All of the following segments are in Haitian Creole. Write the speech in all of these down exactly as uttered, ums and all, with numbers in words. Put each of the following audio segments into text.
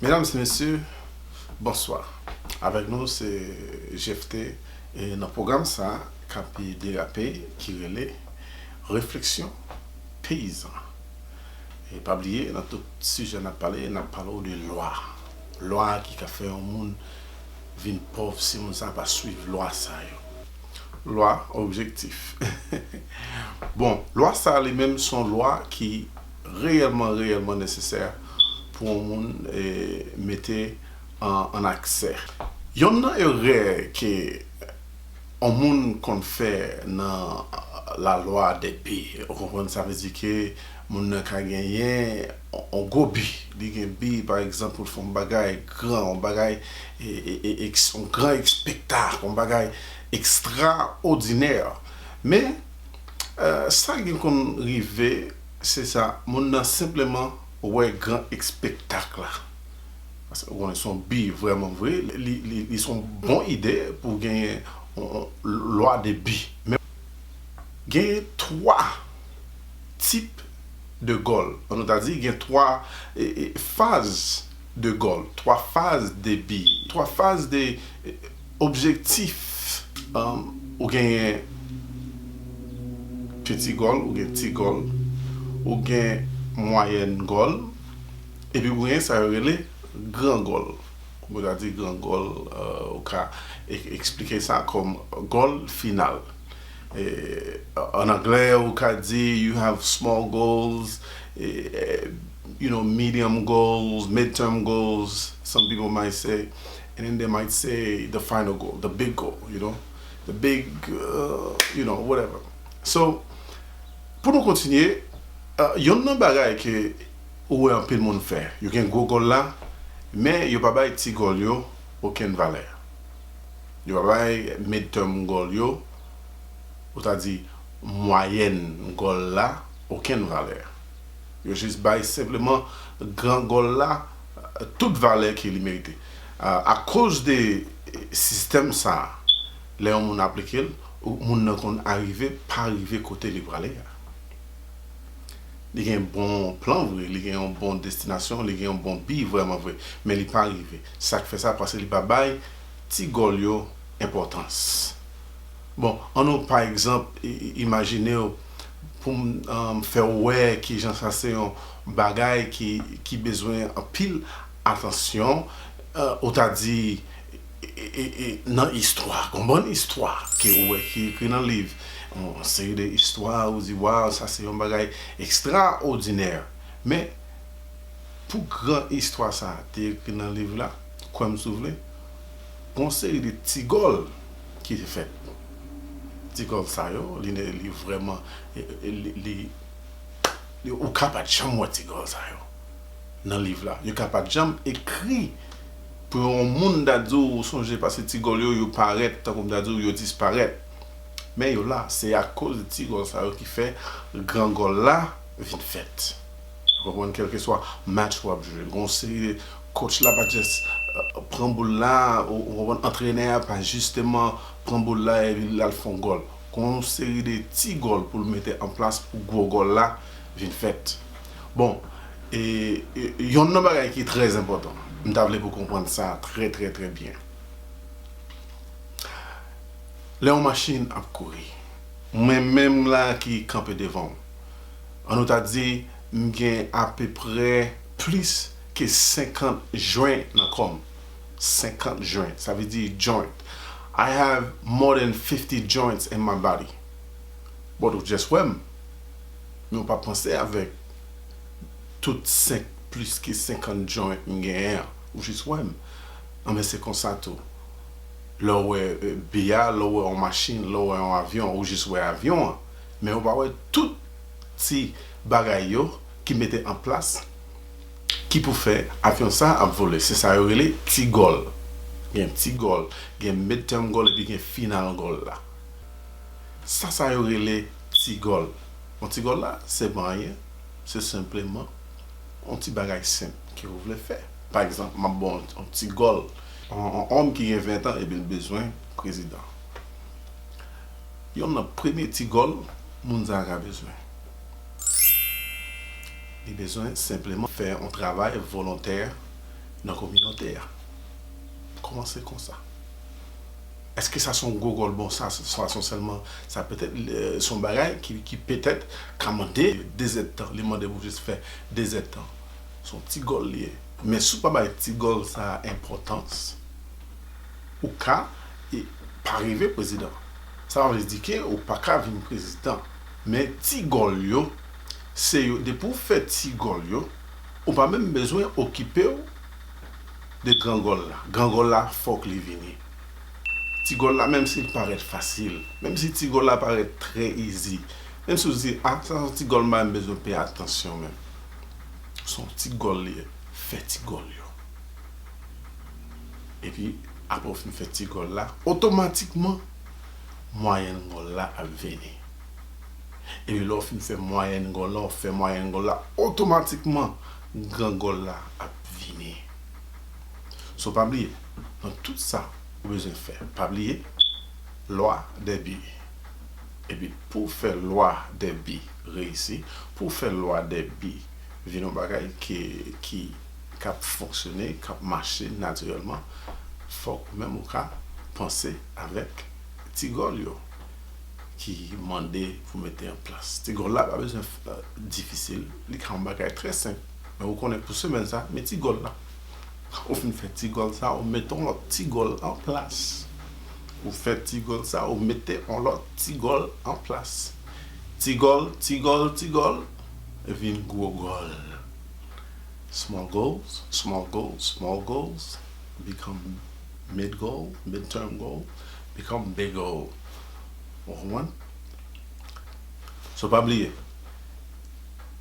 Medam e mesye, bonswa. Avèk nou se Jefte e nan pwogram sa k ap derape ki rele Refleksyon Peyizan. E pa bliye, nan tout sijè n ap pale, n ap pale w de lwa. Lwa ki ka fè yon moun vin pòv si moun sa pa swiv lwa sa yo. Lwa objektif. Bon, lwa sa li menm se yon lwa ki reyèlman, reyèlman nesesè pou yon moun e, mete an, an aksè. Yonn nan erè ke yon moun konn fè nan lalwa de bi, ou konprann, sa vle di ke moun nan ka genyen yon gwo bi. Li gen bi, pa egzanp, pou l fè yon bagay gran, yon bagay, e, e, e, eks- yon gran espektak, yon bagay ekstraòdinè. Men, e, sa ki konn rive, se sa, moun nan senpleman wè gran espektak la. Paske ou konnen se yon bi vrèman vre, li, li, li se yon bon ide pou genyen yon, yon lwa de bi. Men genyen twa tip de gòl. An nou ta di, gen twa e, e, faz de gòl, twa faz de bi, twa faz de e, objektif. Um, ou genyen piti gòl, ou gen ti gòl, ou gen mwayèn gòl, epi ou gen sa yo rele gran gòl. Ou ta di gran gòl, e, ou ka e- eksplike sa kòm gòl final. E, an anglè, ou ka di you have small goals, e, you know, medium goals, midterm goals, some people might say, and then they might say the final goal, the big goal, you know, the big, uh, you know, whatever. So, pou nou kontinye, uh, yonn nan bagay ke ou wè anpil moun fè, yo gen gwo gòl la, men yo pa bay ti gòl yo okenn valè. Yo pa bay midterm gòl yo, ou ta di mwayèn gòl la, okenn valè. Yo jis bay senpleman gran gòl la tout valè ke li merite. A, akoz de sistèm sa, lè yon moun aplike l, ou- moun nan konn arive, pa rive kote li prale a. Li gen bon plan vre, li gen yon bon destinasyon, li gen yon bon bi vrèman vre, men li pa rive. Sa k fè sa? Paske li pa bay ti gòl yo enpòtans. Bon, annou pa egzanp, i- i- imajine w pou m um, fè w wè kijan sa se yon bagay ki, ki bezwen anpil atansyon, e, ou ta di e, e, e, nan istwa, gon bann istwa ke ou wè ki ekri nan liv, yon seri de istwa, ou di, waw, sa se yon bagay ekstraòdinè. Men, pou gran istwa sa a te ekri nan liv la, kwè m si w vle, gon seri de ti gòl ki te fèt. Ti gòl sa yo, li, li vrèman, e, e, li, li, li, ou ka pa t janm wè ti gòl sa yo nan liv la. Yo ka pa t janm ekri pou yon moun ta di w, ou sonje, paske ti gòl yo, yo parèt, tankou m ta di w, yo disparèt. Men yo la, se akoz de ti gòl sa yo ki fè gran gòl la vin fèt. Ou konprann, kèlkeswa match w ap jwe, gon seri de coach la pa just, e, pran boul la, ou, ou konprann, antrenè a pa jisteman pran boul la epi l al fè yon gòl. Gon seri de ti gòl pou l mete an plas pou gwo gòl la vin fèt. Bon, e, e, yonn nan bagay ki trè enpòtan, m ta vle pou w konprann sa trè, trè, trè byen. Lè yon machin ap kouri, mwen menm la ki kanpe devan w, annou ta di m gen apeprè plis ke senkant jwen nan kò m. Senkant jwen, sa vle di joint. I have more than fifty joints in my body. But ou just wè m, men ou pa panse avèk tout senk, plis ke senkant joint m genyen an. Ou jis wè m. Anben, se konsa tou. Lè w wè, e, bi a, lè w wè yon machin, lè w wè yon avyon, ou jis wè avyon an. Men ou pa wè tout ti bagay yo ki mete an plas ki pou fè avyon sa ap vole. Se sa yo rele ti gòl. Gen ti gòl, gen midterm goal, epi gen final goal la. Sa, sa yo rele ti gòl. Bon, ti gòl la, se pa anyen. Se senpleman yon ti bagay senp ke ou vle fè. Pa egzanp, m ap ba w yon ti gòl. Yon, yon òm ki gen ven tan epi l bezwen prezidan. Yonn nan premye ti gòl moun sa a ka bezwen. Li bezwen senpleman fè yon travay volontè nan kominote a. Kòmanse konsa. Èske sa se yon gwo gòl? Bon, sa, sa se sèlman, sa petèt, euh, se yon bagay ki, ki petèt ka mande de zèdtan. Li mande pou jis fè de zèdtan. Se yon ti gòl li ye. Men si w pa bay ti gòl sa a enpòtans, ou ka, e, pa rive prezidan. Sa pa vle di ke ou pa ka vin prezidan. Men ti gòl yo, se yo, depi w fè ti gòl yo, ou pa menm bezwen okipe w de gran gòl la. Gran gòl la, fòk li vini. Ti gòl la, menm si l parèt fasil, menm si ti gòl la parèt trè easy, menm si w di, "A, sa se yon ti gòl, m pa menm bezwen peye atansyon menm." Se yon ti gòl li ye, fè ti gòl yo. Epi, apre w fin fè ti gòl la, otomatikman, mwayèn gòl la ap vini. Epi lè w fin fè mwayèn gòl la, w fè mwayèn gòl la, otomatikman, gran gòl la ap vini. So, pa bliye, nan tout sa ou bezwen fè, pa bliye, lwa dè bi. Epi, pou w fè lwa dè bi reyisi, pou w fè lwa dè bi vin yon bagay ki, ki, k ap fonksyone, k ap mache natirèlman, fòk ou menm ou ka panse avèk ti gòl yo ki mande pou mete an plas. Ti gòl la pa bezwen, euh, difisil, li ka yon bagay trè senp. Men ou konnen pou semèn sa, men ti gòl la. Ou fin fè ti gòl sa, ou mete yon lòt ti gòl an plas. Ou fè ti gòl sa, ou mete yon lòt ti gòl an plas. Ti gòl, ti gòl, ti gòl, vin gwo gòl. Small goals, small goals, small goals, become mid goal, mid term goal, become big goal. Ou konprann? So, pa bliye,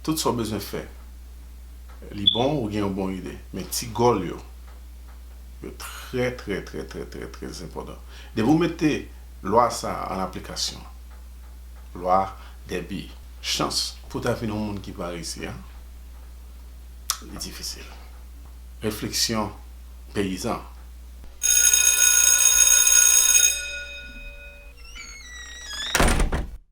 tout sa w bezwen fè, li bon, ou gen yon bon ide, men ti gòl yo, yo trè, trè, trè, trè, trè, trè enpòtan. Depi w mete lwa sa a an aplikasyon, lwa dè bi, chans pou w ta vin yon moun ki pa reyisi a, li difisil. Refleksyon peyizan,